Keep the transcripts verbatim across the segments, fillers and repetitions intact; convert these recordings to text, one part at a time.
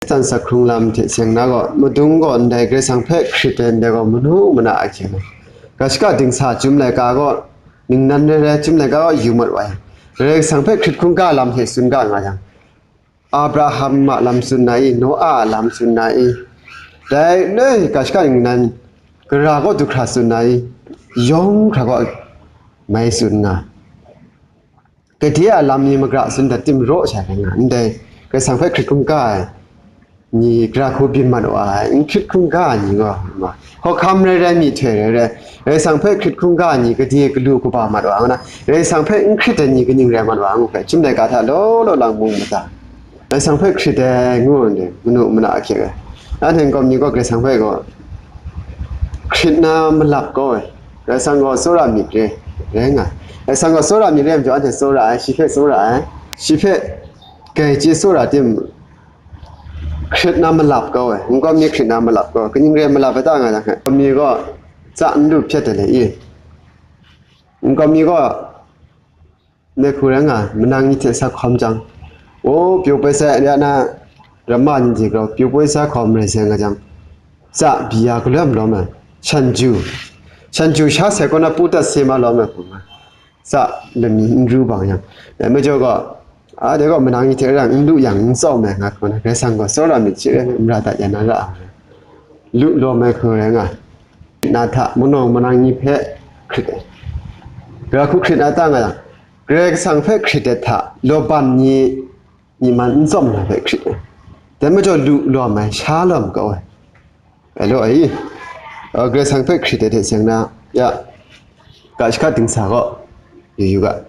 Tsan sak hkrung lam hte seng na gaw, madung gaw ndai Karai Kasang hpe hkrit ai ndai gaw, manu mana ahkying ai. Ga shaka dingsa chyum laika gaw, ningnan rai rai chyum laika gaw yu mat wa ai. Karai Kasang hpe hkrit hkungga lam hte tsun ga nga yang, Abraham a lam tsun na i, Noa a lam tsun na i, dai noi ga shaka ningnan gara gaw du hkra tsun na i, yawng hkra gaw mai tsun nga. Gade a lam ni magra tsun dat timraw sha rai nga, ndai Karai Kasang hpe hkrit hkungga ai ni gara hku byin mat wa ai, n hkrit hkungga ai ni gaw, ma, hkawhkam rai rai, myihtoi rai rai, Karai Kasang hpe hkrit hkungga ai ni gade galu kaba mat wa ai, ngu na, Karai Kasang hpe n hkrit ai ni kaning rai mat wa ai, ngu hpe, chyum laika hta law law lang mung mada. Karai Kasang hpe hkrit ai ngu ndai, manu mana ahkying ai. Anhte nkau mi gaw Karai Kasang hpe gaw hkrit na malap kau ai. Karai Kasang gaw tsawra myit re, rai nga. Karai Kasang gaw tsawra myit re ai majaw, anhte tsawra ai, shi hpe tsawra ai. Shi hpe grai chye tsawra tim, hkrit na malap kau ai. Nkau mi hkrit na malap kau ai. Kaning re ai malap ai ta nga jang, nkau mi gaw tsa n lu hpyet ai le i. Nkau mi gaw Nehku rai nga, manang ni hte sa hkawm jang, o, pyaw poi sai ya na, ramma ni hte grau pyaw poi sai hkawm rai sai nga jang, tsa byi ya galawm lawm ai, shan ju, shan ju sha sai kaw na pu dat se ma lawm ai hku nga, tsa lami n ru bang yang, dai majaw gaw, a, dai gaw manang ni hte rang n lu yang n tsawm ai nga hku na, Karai Kasang gaw tsawra myit shi rai, n ra dat ya na ra ai, lu lawm ai hku rai nga, na hta, manawng manang ni hpe hkrit ai, gara hku hkrit na ta nga yang, Karai Kasang hpe hkrit ai hta, Laban ni, ni man n tsawm na hpe hkrit ai. Dai majaw lu lawm ai, sha lawm kau ai. Ai law ai, Karai Kasang hpe hkrit ai hte seng na, ya, ga shaka dingsa gaw, yu yu ga.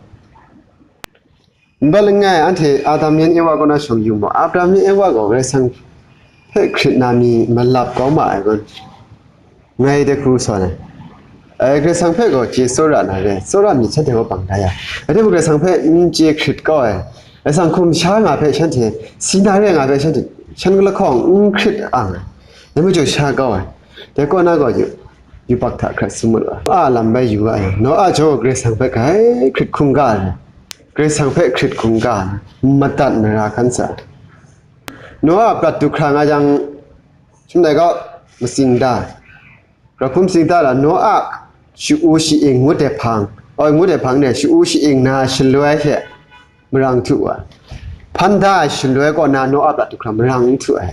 Nba langai anhte Adam yan Ewa kaw na shawng yu mu, Adam yan Ewa gaw Karai Kasang hpe hkrit na mi malap kau ma ai kun. Ngai de hku sa na. Ai, Karai Kasang hpe gaw chye tsawra na re, tsawra myit shanhte gaw bang da ya. Rai timung, Karai Kasang hpe n chye hkrit kau ai. Karai Kasang hkum sha nga hpe shanhte, si na re nga hpe shanhte, shan lahkawng n hkrit ang ai. Dai majaw sha kau ai. Dai kaw na gaw yu, yubak hta hkrat tsun mu ai. Noa a lam bai yu ga ai. Noa jaw Karai Kasang hpe grai hkrit hkungga ai. Karai Kasang hpe hkrit hkungga ai. Madat mara hkan sa. Noa a prat du hkra nga jang, Chyum dai gaw, matsing da. Grahkum tsing da la, Noa, sha-u sha-ing ngut ai hpang, oi, ngut ai hpang ne, sha-u sha-ing na shaloi hte marang htu wa. Hpan da ai shaloi kaw na Noa prat du hkra marang n htu ai.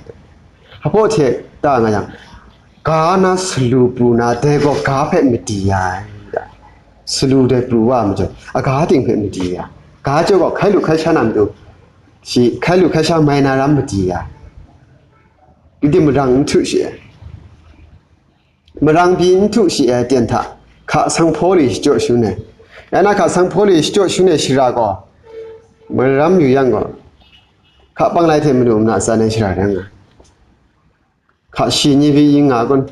Hpa hte ta nga yang, ga na salu pru na, dai gaw ga hpe madi ya ai. Salu dai pru wa majaw, aga ting hpe madi ya. Ga jaw gaw hkai lu hkai sha na matu, shi hkai lu hkai sha mai na ram madi ya. Gidi marang n htu shi ai. Marang pyi n htu shi ai aten hta, hka sanghpaw li shachyaw shangun ai. Ya na hka sanghpaw li shachyaw shangun ai shara gaw, maram yu yang gaw, hka panglai hte manu mana tsan ai shara rai nga. Hka shi ni pyi yin nga kun,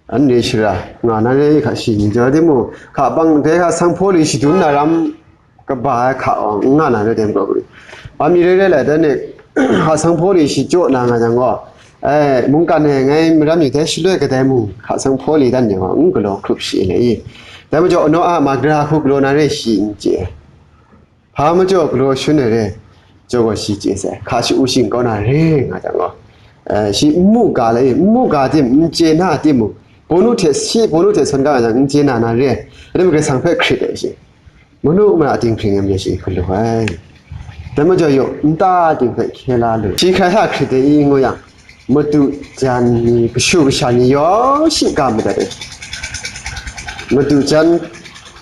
anhte shara nga na re, hka shi ni jaw timung, hka pang, dai hka sanghpaw li shadun na ram, kaba ai hka awng n nga na re, dem gaw, wa mi re re lai, dan e, hka sanghpaw li shachyaw na nga jang gaw, ai, mungkan e ngai maram yu dai shaloi kadai mung, hka sanghpaw li dan e gaw, n galaw hkrup shi ai le i. Dai majaw, Noa ma gara hku galaw na re shi n chye ai. Hpa majaw galaw shangun ai re, jaw gaw shi chye sai, hka sha-u sha-ing kau na re nga jang gaw, eh, shi n mu ga le i, n mu ga tim, n chye na timung, Bawnu hte, shi Bawnu hte sawn ga nga jang, n chye na na re, rai timung, Karai Kasang hpe hkrit ai shi. Manu mana dinghpring ai majaw shi galaw ai. Dai majaw yaw, nta ting hpe hkye la lu. Shi hkrai hta hkrit ai i ngu yang, madu jan ni, kashu kasha ni yawng shi ga madat ai. Madu jan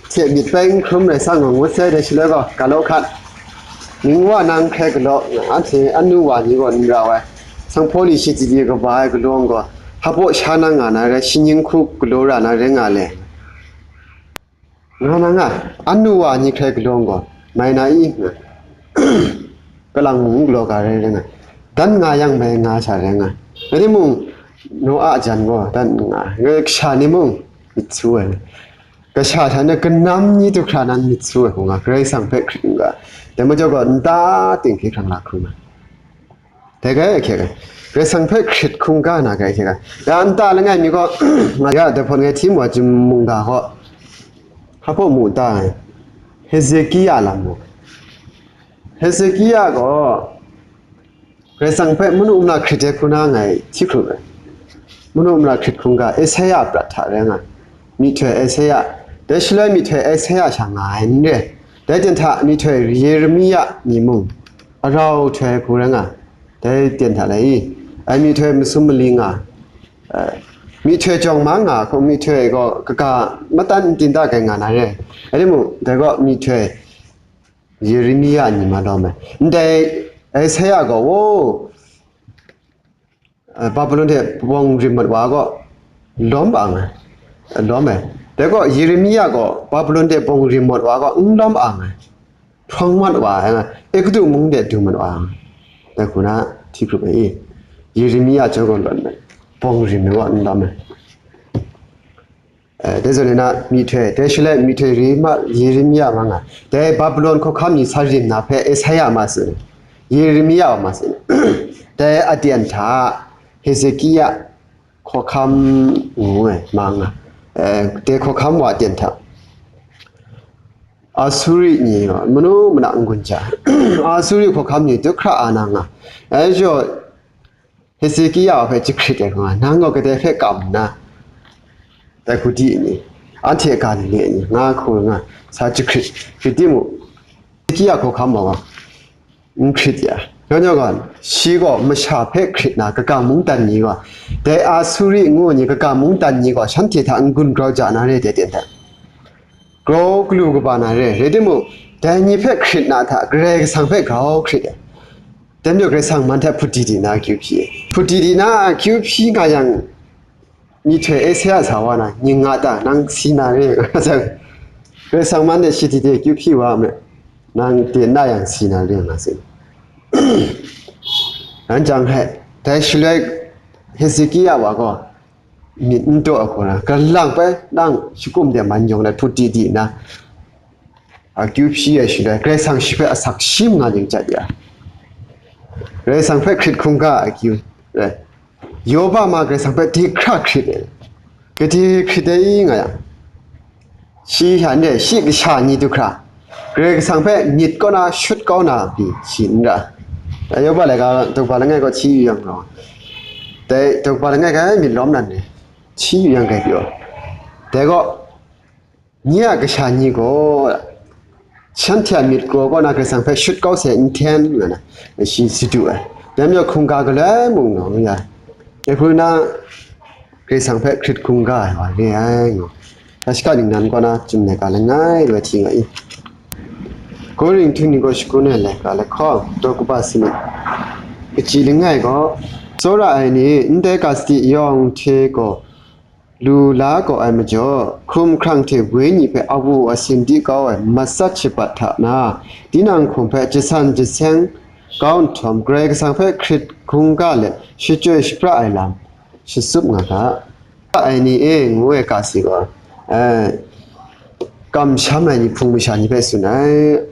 hte myit bai n hkrum rai sa, ngu ngut sai dai shaloi gaw, ga law hkat. Ning wa nang hkrai galaw, anhte anu wa ni gaw n rau ai. Sanghpaw li shi tsi di kaba ai galaw gaw, hpa baw sha na nga na rai, shi ning hku galaw ra na rai nga le. Nga na nga, anu wa ni hkrai galaw gaw, mai na i nga. Kalang mung galaw ga rai rai nga. Dan nga yang mai nga sha rai nga. Rai timung, Noa jan gaw dan nga. Kasha ni mung myit su ai. Kasha hta na kanam ni du hkra nan myit su ai hku nga. Karai Kasang hpe hkrit n ga. Dai majaw gaw, nta ting hkye hkrang la hkrum ai. Dai gai ahkyak ai. Karai Kasang hpe hkrit hkungga na gai ahkyak ai. Ya nta langai mi gaw, nga ya dai hpawt ngai hti mu ai chyum mungga gaw, hpa baw mu ta ai. Hezekia lam mu. Hezekia gaw, Karai Kasang hpe manu mara hkrit ai hku na ngai hti hkrup ai. Manu mara hkrit hkungga Esaia a prat hta rai nga, myihtoi Esaia, dai shaloi myihtoi Esaia sha nga ai n re. Dai ten hta myihtoi Yeremia ni mung, arau htoi ai hku rai nga, dai ten hta lai i, ai myihtoi masum mali nga, eh, myihtoi jawng ma nga hku, myihtoi gaw kaga matan n tin da kai nga na re. Rai timung, dai gaw myihtoi Yeremia ni ma lawm ai. Ndai Esaia gaw, wo, eh, Babulon hte bawng rim mat wa gaw lawm ang ai, lawm ai. Dai gaw Yeremia gaw Babulon hte bawng rim mat wa gaw n lawm ang ai. Hprawng mat wa ai, Egutu mung de du mat wa ai. Dai hku na hti hkrup ai i, Yeremia chyawm gaw lawm ai, bawng rim ai gaw n lawm ai. Eh, dai zawn na myihtoi, dai shaloi myihtoi Yeremia, Yeremia ma nga. Dai Babulon hkawhkam ni sa rim na hpe Esaia ma tsun, Yeremia ma tsun. Dai aten hta Hezekia hkawhkam ngu ai ma nga. Eh, dai hkawhkam wa aten hta Asuri ni gaw manu mara n-gun ja. Asuri hkawhkam ni du hkra a na nga. Dai majaw, Hezekia hpe jahkrit ai hku nga, nang gaw kadai hpe kam nna, dai Hkudi ni, anhte a ga ni le ni, nga hku nga, sa jahkrit, rai timung, Hezekia hkawhkam gaw n hkrit ya. Yawng yawng gaw, shi gaw masha hpe hkrit na, kaga mungdan ni gaw, dai Asuri ngu ni kaga mungdan ni gaw, shanhte hta n-gun grau ja na re, dai ten hta grau galu kaba na re, rai timung, dai ni hpe hkrit na hta, Karai Kasang hpe grau hkrit ai. Dai majaw Karai Kasang man hte hput di di na akyu hpyi ai. Hput di di na akyu hpyi nga yang, myihtoi Esaia sa wa na, ning nga ta, nang si na re nga jang, Karai Kasang man de shi di de akyu hpyi wa me, nang de na yang si na re nga tsun. Nan jang hte, dai shaloi Hezekia wa gaw, myit n daw ai hku na, galang bai nang shakum de man yawng na hput di di na, akyu hpyi ai shaloi, Karai Kasang shi hpe asak shi manga ning jat ya. Karai Kasang hpe hkrit hkungga akyu rai. Yoba ma Karai Kasang hpe di hkra hkrit ai. Gade hkrit ai nga yang, shi hta n re, shi kasha ni du hkra, Karai Kasang hpe myit kaw na shut kau na pyi shi n ra. Dai Yoba laika, Daw Kaba Langai kaw hti yu yang gaw, dai Daw Kaba Langai ga myit lawm nan re, hti yu yang grai pyaw. Dai gaw, nye a kasha ni gaw, shanhte a myit kraw kaw na Karai Kasang hpe shut kau sai n hten, nga na, shi tsun du ai. Dai majaw hkungga galoi mung nawng ya, dai hku na Karai Kasang hpe hkrit hkungga ai wa re ai, ngu. Ga shaka ningnan kaw na Chyum Laika Langai rai hti nga i. Korinhtu ni kaw shagun ai laika lahkawng, daw kaba sanit, kaji langai gaw, tsawra ai ni, ndai ga sadi yawng hte gaw lu la gaw ai majaw, hkrum hkrang hte wenyi hpe awu asin di kau ai matsat shabat hta na, tinang hkum hpe jasan jaseng kau nhtawm, Karai Kasang hpe hkrit hkungga let shachyoi shapra ai lam shatsup nga ga. Ai ni e, ngu ai ga si gaw, eh, kamsham ai ni hpung masha ni hpe tsun ai.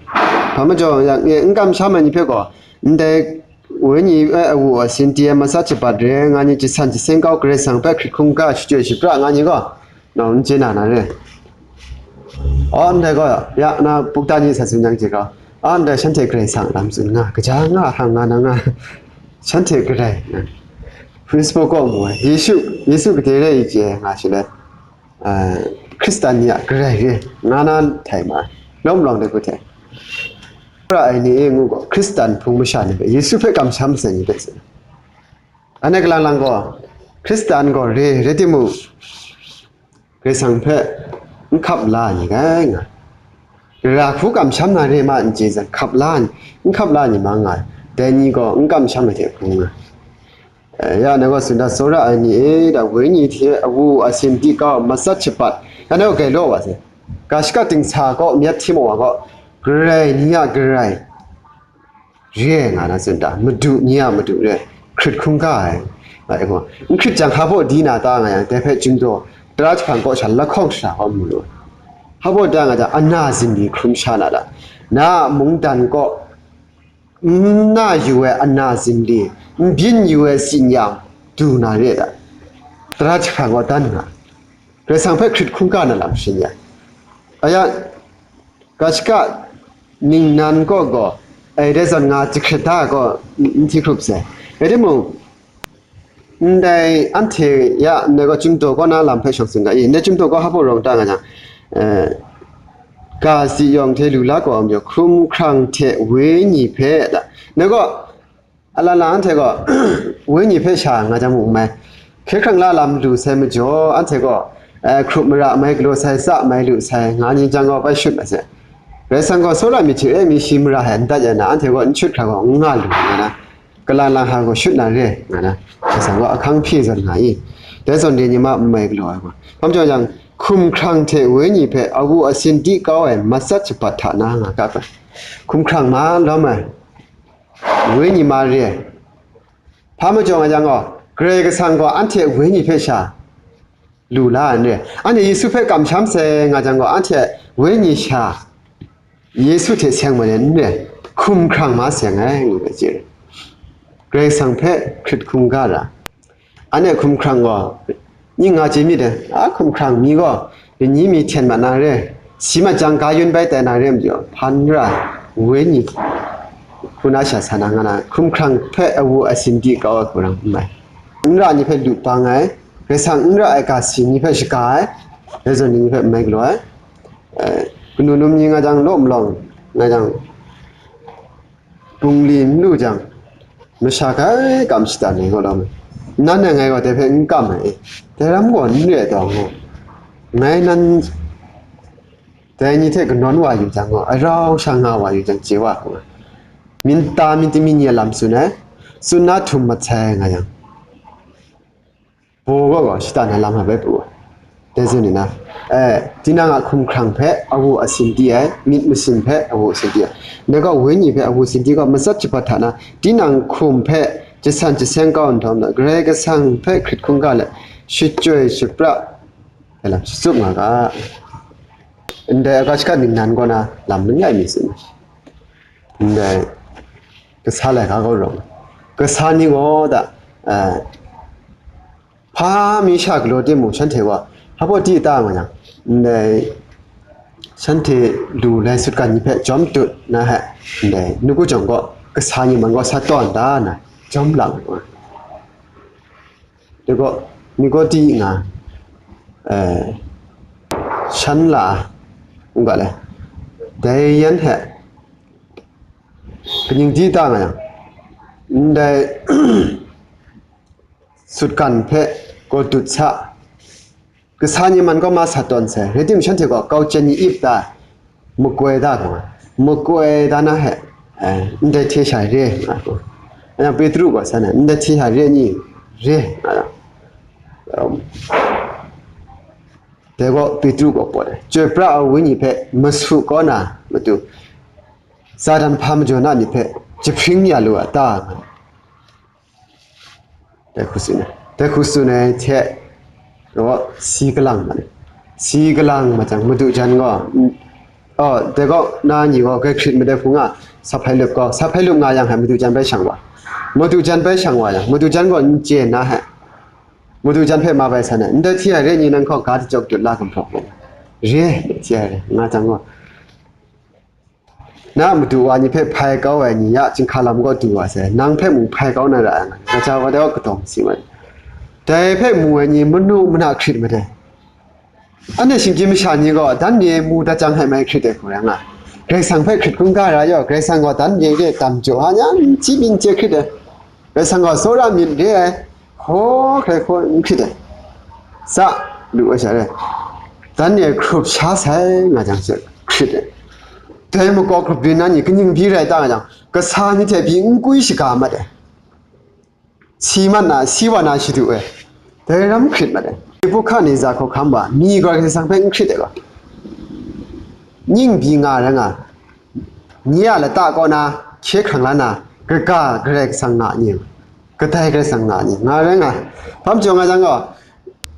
Hpa majaw yang e, n kamsham ai ni hpe gaw, ndai wenyi e awu asin di ai matsat shabat re nga ni, jasan jaseng kau Karai Kasang hpe hkrit hkungga shachyoi shapra nga ni gaw, nau n chye na na re. Aw, ndai gaw, ya na bukta ni sa tsun yang hte gaw, a ndai shanhte Karai Kasang lam tsun nga, kaja nga, hkrang nga na nga, shanhte Karai, Facebook kaw mu ai, Yesu, Yesu gade re i chye nga shi let, ah, Hkristan ni a Karai re, nga na htai ma ai, lawm lawng de ku hte. Ra ai ni e ngu gaw, Hkristan hpung masha ni hpe, Yesu hpe kamsham masai ni hpe tsun. Anhte kalang lang gaw, Hkristan gaw re, rai timung, Karai Kasang hpe n hkap la ai ni rai nga. Ra hku kamsham na re ma n chye zawn, hkap la ai ni, n hkap la ai ni ma nga ai. Dai ni gaw n kamsham ai hte hkrum nga. Eh, ya na gaw tsun da, tsawra ai ni e, da wenyi hte awu asin di kau matsat shabat, ya na gaw gai law wa se. Ga shaka dingsa gaw myit htim wa gaw, Karai ni a Karai re ai nga na tsun da, madu ni a madu re, hkrit hkungga ai, nga ai gaw, n hkrit jang, hpa baw di na ta nga yang, dai hpe chyingdaw, tara jahprang kaw sha lahkawng shara kau mu lu ai. Hpa baw da nga jang, ana zingli hkrum sha na ta, na a mungdan kaw, n na yu ai ana zingli, n byin yu ai tsin-yam du na re ta, tara jahprang kaw dan nga, Karai Kasang hpe hkrit hkungga na lam shin ya. Aya, ga shaka ningnan kaw gaw, Ai dai zawn nga jahkrit da gaw n hti hkrup sai. Rai timung, ndai anhte ya ndai gaw chyum daw kaw na lam hpe shawng tsun ga i, ndai chyum daw kaw hpa rawng ta nga jang, eh, ga si yawng hte lu la gaw majaw, hkum hkrang hte wenyi hpe da. Ndai gaw, a la la anhte gaw, wenyi hpe sha nga jang mung mai, hkye hkrang la lam lu sai majaw, anhte gaw, eh, hkrup mara mai galaw sai, tsa mai lu sai, nga ni jang gaw bai shut ma se. Karai Kasang gaw tsawra myit hte e mi shi mara hte n dat ya na, anhte gaw n shut hkra gaw n nga lu nga na, kalan lang hta gaw shut na re nga na, Karai Kasang gaw ahkang hpyi zawn nga i. Dai zawn de ni ma n mai galaw ai gaw. Hpa majaw yang, hkum hkrang hte wenyi hpe awu asin di kau ai matsat shabat hta na nga ga ai. Hkum hkrang ma lawm ai, wenyi ma re ai. Hpa majaw nga yang gaw, Karai Kasang gaw anhte wenyi hpe sha lu la ai n re. Anhte Yesu hpe kamsham sai nga jang gaw, anhte wenyi sha Yesu hte seng ma le n re, hkum hkrang ma seng ai, ngu ai chye. Karai Kasang hpe hkrit hkungga ra. Anhte hkum hkrang gaw, ning nga chye myit dai, a hkum hkrang mi gaw, lani mi hten mat na re, si mat jang ga yun bai tai na re majaw, hpa n ra, wenyi hku na sha sa na nga na, hkum hkrang hpe awu asin di kau ai hku rang n mai. N ra ni hpe lu bang ai, Karai Kasang n ra ai ga si ni hpe shaga ai, dai zawn ni hpe n mai galaw ai. Eh, kanu num ni nga jang law malawng, nga jang bungli n lu jang, masha hkai kam shada ni gaw lawm ai. Nan ai ngai gaw dai hpe n kam ai, dai ram gaw n re ai taw, ngai nan dai ni hte kanawn wa yu jang gaw, arau sha nga wa yu jang, chye wa hku nga, myit ta myit tami ni a lam tsun ai, tsun na htum mat sai nga yang, baw gaw gaw shada na lam hpe pru ai. Dai zawn ni na, eh, tinang a hkum hkrang hpe awu asin di ai, myit masin hpe awu asin di ai. Dai gaw wenyi hpe awu asin di gaw, matsat shabat hta na, tinang hkum hpe jasan jaseng kau nhtawm na, Karai Kasang hpe hkrit hkungga let, shachyoi shapra ai lam shachyup nga ga. Ndai aga shaka ningnan kaw na lam langai mi tsun ai. Ndai kasa laika kaw rawng, kasa ni gaw da, eh, hpa mi sha galaw timung, shanhte gaw hpa baw di ta nga yang, ndai shanhte lu lai sutgan ni hpe jawm dut na hte, ndai nawku jawng gaw kasa ni man gaw sa tawn da na jawm lang ai. Dai gaw, Nikodi nga, eh, shan la, n ga le, dai yan hte kaning di ta nga yang, ndai sutgan hpe gaw dut sa, kasa ni man kaw ma sa tawn sai, rai timung, shanhte gaw kau chyen ni ip ta, makoi da hkung ai, makoi da na hte, eh, ndai hte sha re nga hku. Anhte Petru gaw san ai, ndai hte sha re ni, re nga yang, um, dai gaw Petru gaw pawt ai, chyoi pra ai wenyi hpe masu kau na matu, Satan hpa majaw na myit hpe jahpring ya lu a ta? Dai hku tsun ai. Dai hku tsun ai hte gaw, si kalang mat ai. Si kalang mat jang, madu jan gaw, mm, oh, dai gaw, na ni gaw grai hkrit mat ai hku nga, sa hpai lup gaw, sa hpai lup nga yang hte madu jan bai shang wa. Madu jan bai shang wa yang, madu jan gaw n chye na hte, madu jan hpe ma bai san ai, ndai hte sha re ni nang hkaw ga dachyawk dut la gumhpraw hku. Re, hte sha re, nga jang gaw, na madu wa ni hpe hpai kau ai ni ya chyinghka lam kaw du wa sai, nang hpe mung hpai kau na ra ai nga, gaja wa dai gaw kadawng si mat. Dai hpe mu ai ni manu mana hkrit mat ai. Anhte shinggyim masha ni gaw dan ni e mu dat jang hte mai hkrit ai hku rai nga. Karai Kasang hpe hkrit hkungga ra yaw, Karai Kasang gaw dan ni e dam jaw a, nyan hti byin chye hkrit ai. Karai Kasang gaw tsawra myit re ai, hkaw hkrai hkaw n hkrit ai. Sa lu ai sha re, dan ni e hkrup sha sai nga jang she hkrit ai. Dai makau grup byin na ni kaning byi rai ta nga jang, kasa ni hte byi n kwi shaga mat ai. Si mat na, si wa na shadu ai. Dai ram hkrit mat ai. Nebuhkadneza hkawhkam wa, mi gaw Karai Kasang hpe n hkrit ai gaw, ning byi nga rai nga, nye a lata kaw na hkye hkrang la na, kaga Karai Kasang nga ni, kadai Karai Kasang nga ni, nga rai nga. Hpa majaw nga jang gaw,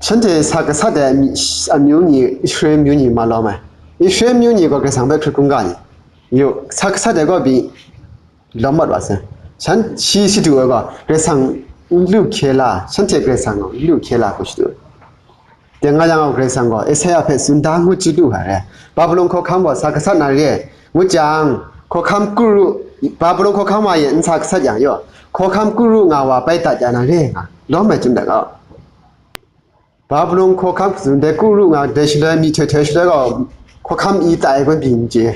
shanhte sa gasat ai amyu ni, Israel amyu ni ma lawm ai. Israel amyu ni gaw Karai Kasang hpe hkrit hkungga ni, yu, sa gasat ai gaw pyi lawm mat wa sai. Shan, shi shadu ai gaw, Karai Kasang n lu hkye la, shanhte Karai Kasang gaw n lu hkye la hku shadu ai. Dai nga yang gaw, Karai Kasang gaw Esaia hpe tsun da ngut chyu lu ai re. Babilon hkawhkam gaw sa gasat na re ai, ngut jang, hkawhkam kru Babulon hkawhkam wa e nsa gasat yang yaw, hkawhkam kru nga wa bai dat ya na re nga, lawm ai chyum dat ga. Babulon hkawhkam hkazun dai kru nga dai shaloi myihtoi htoi shaloi gaw, hkawhkam i tai ai gaw byin chye,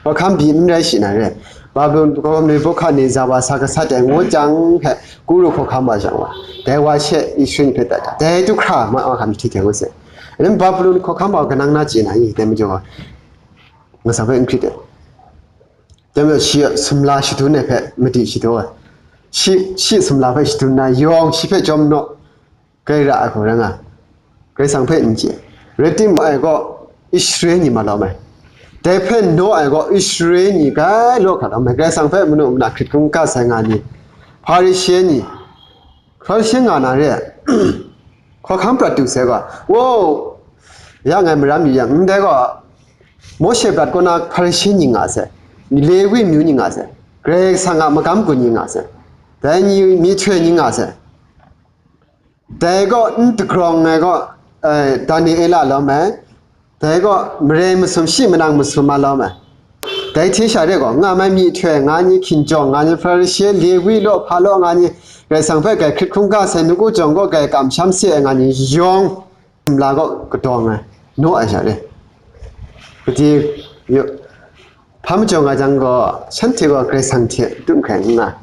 hkawhkam byin n rai shi na re. Babulon hkawhkam Nebuhkadneza wa sa gasat ai ngut jang hpe kru hkawhkam wa jang wa, dai wa she Israel ni hpe dat dat, dai du hkra ma wa hkam hti hte ngut se. Anhte Babulon hkawhkam wa kanang na chye na i? Dai majaw, nga sa hpe n hkrit ai. Dai majaw shi a sumla shadun ai hpe madi shadaw ai. Shi, shi a sumla hpe shadun na yawng shi hpe jawm naw, grai ra ai hku rai nga, Karai Kasang hpe n chye. Rai timung, ai gaw Israel ni ma lawm ai. Dai hpe naw ai gaw Israel ni grai law hkra lawm ai. Karai Kasang hpe manu mana hkrit hkungga sai nga ni, Hparishe ni, Hparishe nga na re ai. Hkawhkam prat du sai gaw, wo, ya ngai maram yu yang, ndai gaw Mawshe prat kaw na Hparishe ni nga sai, Lewi amyu ni nga sai, Karai Kasang a magam gun ni nga sai, dai ni myihtoi ni nga sai. Dai gaw n dagrawng ai gaw, eh, Daniela lawm ai. Dai gaw mare masum, shi manang masum a lawm ai. Dai hte sha re gaw, nga mai myihtoi nga ni, hkinjawng nga ni, Hparishe, Lewi law, hpa law nga ni, Karai Kasang hpe grai hkrit hkungga sai, nawku jawng gaw grai kamsham se ai nga ni yawng, sumla gaw kadawng ai, naw ai sha re. Gade, yo, hpa majaw nga jang gaw, shanhte gaw Karai Kasang hte dum hkrai n nga.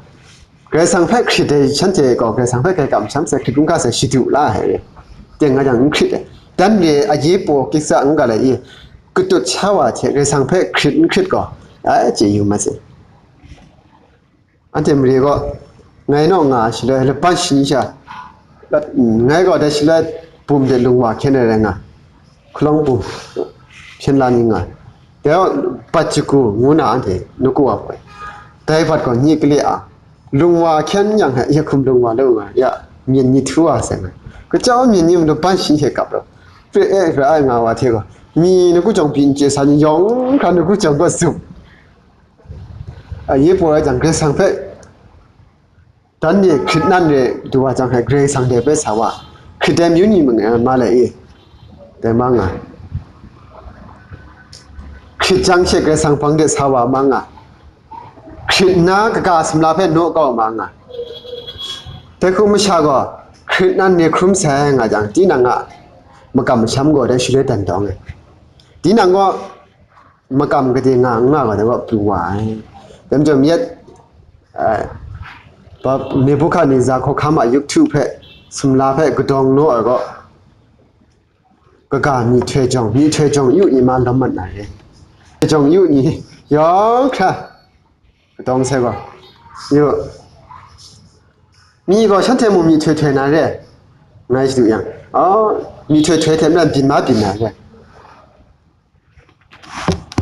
Karai Kasang hpe hkrit ai shanhte gaw, Karai Kasang hpe grai kamsham sai, hkrit hkungga sai, shadu la ai re. Teng nga jang n hkrit ai. Dan re a ye paw kiksa n ga lai i, katut sha wa hte Karai Kasang hpe hkrit n hkrit gaw, ai chye yu mat sai. Anhte mare gaw, ngai naw nga shaloi, laban shani sha, ngai gaw dai shaloi bum de lung wa hkyen ai rai nga, hkalawng bum hpyen la ni nga, dai gaw bat jagu ngu na anhte nawku wa hpoi, dai bat gaw nye kale a, lung wa hkyen yang hpe, ya hkum lung wa lu nga, ya myen ni htu wa sai nga, kacau myen ni matu ban shani hte kap lu, pre e ra ai nga wa hte gaw, mi nawku jawng byin chye sa ni yawng hkra nawku jawng gaw zup. A, ye paw rai jang, Karai Kasang hpe dan re hkrit nan re du wa jang hpe, Karai Kasang de bai sa wa, hkrit ai amyu ni ma nga, ma lai e, dai ma nga. Hkrit jang she Karai Kasang hpang de sa wa ma nga. Hkrit nna kaga sumla hpe naw kau ma nga. Dai hku masha gaw hkrit nan re hkrum sai nga jang, tinang a makam masham gaw dai shaloi dan dawng ai. Tinang gaw makam gade nga n nga gaw, dai gaw pru wa ai. Dai majaw, yet, eh, Nebuhkadneza hkawhkam a yuk htu hpe, sumla hpe kadawng naw ai gaw, kaga myihtoi jawng, myihtoi jawng yu ni ma lawm mat na re. Jawng yu ni yawng hkra kadawng sai gaw, yu, mi gaw shanhte mung myihtoi htoi na re, ngai shadu yang, aw, myihtoi htoi hte maren byin ma byin na re.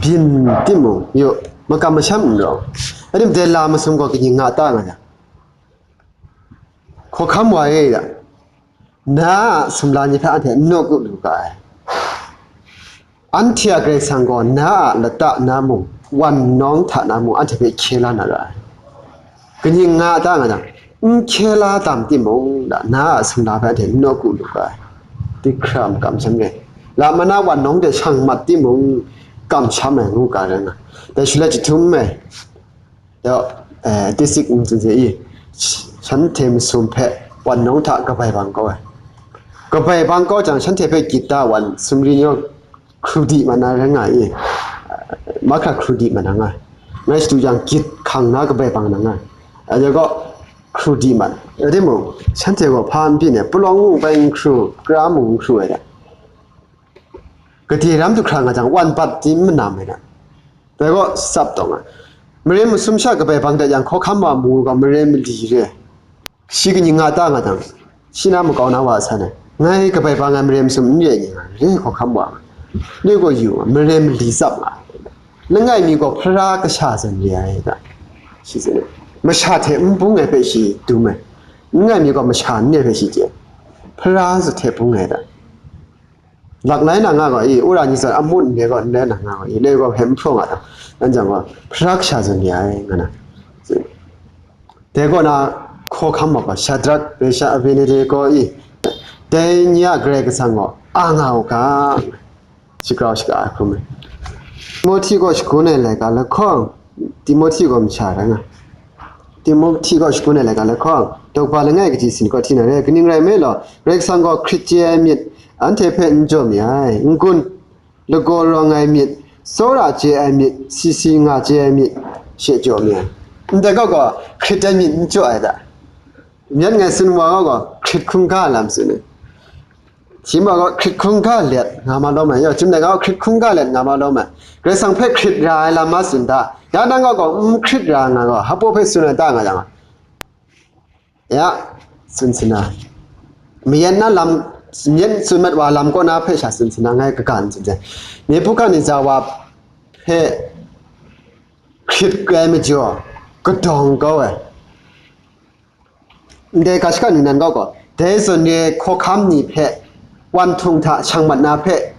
Byin timung, yu, makam masham n rawng. Adim dai la masum gaw kaning nga ta nga yang, hkawhkam wa e ya, na a sumla ni hpe anhte n nawku lu ga ai. Anhte a Karai Kasang gaw na a lata na mung, wan nawng hta na mung, anhte hpe hkye la na ra ai. Kaning nga ta nga jang, n hkye la tam timung, da, na a sumla hpe anhte n nawku lu ga ai. Dihkra makam shanre, lam mana wan nawng de shang mat timung, kamsham ai ngu ga rai nga. Dai shaloi chyahtum ai, dai, eh, Tisik n tsun se i, shanhte masum hpe wan nawng hta kabai bang kau ai. Kabai bang kau jang, shanhte hpe gyit da wan sumri ni gaw hkru di mat na rai nga i, mahkra hkru di mat na nga. Ngai shadu yang, gyit hkang na kabai bang na nga. Aja gaw hkru di mat. Rai timung, shanhte gaw hpa n byin ai, palawng mung bai n hkru, kara mung n hkru ai da. Gade ram du hkra nga jang, wan bat di n manam ai da. Dai gaw tsap taw nga. Mare masum sha kabai bang dat yang, hkawhkam wa mung u gaw mare mali re. Shi kaning nga ta nga jang, shi na makau na wa san ai, ngai kabai bang ai mare masum n re ai ni nga, re hkawhkam wa nga, re gaw yu nga, mare mali tsap nga, langai mi gaw hpara kasha zawn re ai da, shi tsun ai. Masha hte n bung ai hpe shi dum ai, langai mi gaw masha n re hpe shi chye, hpara zawn hte bung ai da. Lak lai na nga gaw, e, wora ni zawn amu n re gaw, n rai na nga gaw, e, le gaw hpe n hpraw nga ta, nan jang gaw, hpara kasha zawn re ai, nga na. Dai kaw na, hkawhkam wa gaw, Shadrak, Mesha, Abednego i, dai ni a Karai Kasang gaw a nga u ga, shagrau shaga ai hkrum ai. Timohti kaw shagun ai laika lahkawng, Timohti gaw masha rai nga. Timohti gaw shagun ai laika lahkawng, daw kaba langai kaji sin gaw hti na re, kaning rai nme law, Karai Kasang gaw hkrit chye ai myit anhte hpe n jaw mi ai, n-gun, lagaw rawng ai myit, tsawra chye ai myit, si si nga chye ai myit, she jaw mi ai. Ndai gaw gaw hkrit ai myit n jaw ai da. Myit ngai tsun wa gaw gaw, hkrit hkungga lam tsun ai. Shi ma gaw hkrit hkungga let nga ma lawm ai, yawng chyum dai gaw hkrit hkungga let nga ma lawm ai. Karai Kasang hpe hkrit ra ai lam ma tsun da. Ya nang gaw gaw n hkrit ra nga gaw, hpaw hpe tsun ai ta nga yang, ya, tsun sina. Mayan na lam, myit tsun mat wa lam kaw na hpe sha tsun sina, ngai kaga n tsun sai. Nebukadneza wa hpe hkrit ai majaw, kadawng kau ai. Ndai ga shaka ningnan gaw gaw, dai zawn re ai hkawhkam ni hpe wan htung hta shang mat na hpe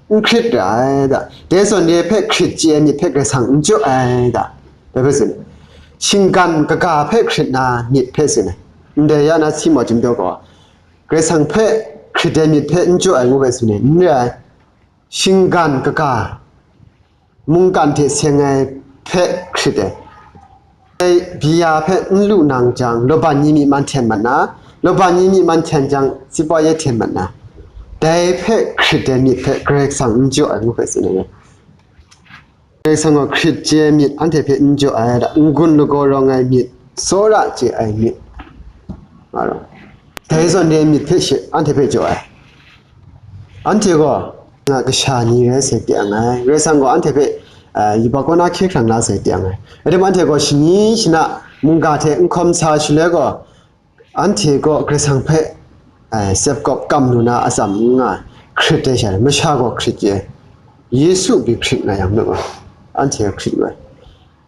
n hkrit ra ai da, dai zawn re ai hpe hkrit chye ai myit hpe Karai Kasang n jaw ai da, dai hpe tsun ai. Shinggan kaga hpe hkrit na myit hpe tsun ai. Ndai ya na si ma chyum daw gaw, Karai Kasang hpe hkrit ai myit hpe n jaw ai ngu hpe tsun ai, n rai ai. Shinggan kaga, mungkan hte seng ai hpe hkrit ai. Dai bia hpe n lu nang jang, laban ni myi man hten mat na, laban ni myi man hten jang, sipoi ye hten mat na, dai hpe hkrit ai myit hpe Karai Kasang n jaw ai ngu hpe tsun ai. Karai Kasang gaw hkrit chye ai myit anhte hpe n jaw ai, n-gun lagaw rawng ai myit, tsawra chye ai myit, nga law, dai zawn re ai myit hpe she anhte hpe jaw ai. Anhte gaw nga kasha ni rai sai teng ai, Karai Kasang gaw anhte hpe, ah, yubak kaw na hkye hkrang la sai teng ai. Rai timung, anhte gaw shani shana mungga hte n hkawm sa shaloi gaw, anhte gaw Karai Kasang hpe, ah, sep kawp kam lu na atsam n nga ai, hkrit ai sha, masha gaw hkrit ye, Yesu pyi hkrit nga yang nu ai, anhte hkrit lu ai.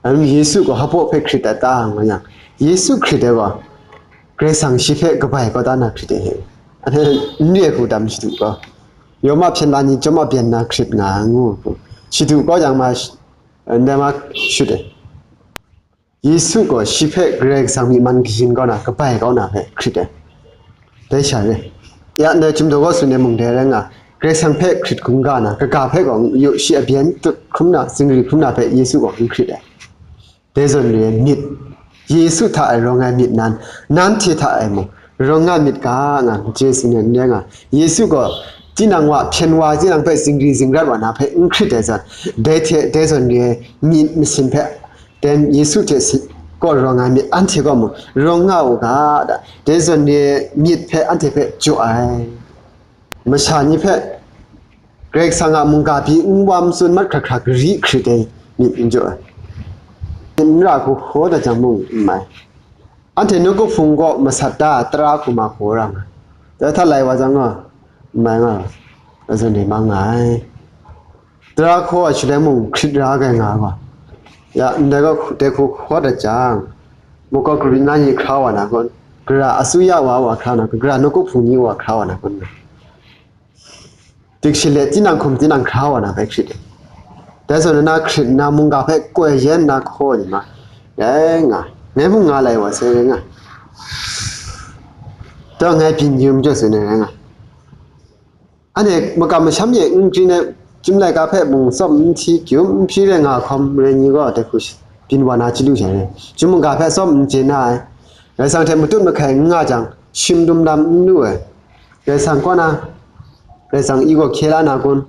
Anhte Yesu gaw hpaw hpe hkrit dat ta nga yang, Yesu hkrit ai gaw, Karai Kasang shi hpe kabai kau da na hkrit ai he. Anhte n re ai hku tam shadu gaw, Roma hpyen la ni chyawm a byen na hkrit nga ai ngu ai hku, shadu kau jang ma, ndai ma shut ai. Yesu gaw shi hpe Karai Kasang myi man kayin kau na, kabai kau na hpe hkrit ai. Dai sha re. Ya ndai chyum daw gaw tsun ai mung dai rai nga, Karai Kasang hpe hkrit hkungga na, kaga hpe gaw yu shi a byen tut hkrum na, zingri hkrum na hpe Yesu gaw n hkrit ai. Dai zawn re ai myit, Yesu hta e rawng ai myit nan, nanhte hta e mung rawng nga myit ga, nga, Jesu nen n rai nga. Yesu gaw tinang wa, hpyen wa tinang hpe zingri zingrat wa na hpe n hkrit ai zawn, dai hte dai zawn re ai myit masin hpe, dai Yesu hte si-, kaw rawng ai myit anhte gaw mung rawng nga u ga, da, dai zawn re ai myit hpe anhte hpe jaw ai. Masha ni hpe Karai Kasang a mungga pyi n wa n tsun mat hkra hkra gari hkrit ai myit n jaw ai. Myit n ra hku hkaw dat jang mung n mai. Anhte nawku hpung kaw masat da tara hku ma hkaw ra nga. Dai hta lai wa jang gaw, n mai nga, azawn re mang nga ai. Tara hkaw ai shaloi mung hkrit ra ai nga ai gaw, ya, ndai gaw dai hku hkaw dat jang, makau karin na ni hkra wa na kun, gara asuya wa wa hkra na kun, gara nawku hpung ni wa hkra wa na kun, dikshit let tinang hkum tinang hkra wa na hpe hkrit ai. Dai zawn na hkrit nna mungga hpe koi yen nna hkaw ni ma, rai nga, ngai mung nga lai wa sai rai nga. Dai ngai byin yu majaw sai rai nga. Anhte makam masham ye n grin ai, chyum laika hpe mung tsawm n hti, gyum n hpyi rai nga hkawm rai ni gaw, dai hku shi-, byin wa na chyalu sha rai. Chyum mungga hpe tsawm n chye na ai, Karai Kasang hte matut mahkai n nga jang, shim dum lam n lu ai, Karai Kasang kaw na, Karai Kasang i gaw hkye la na kun?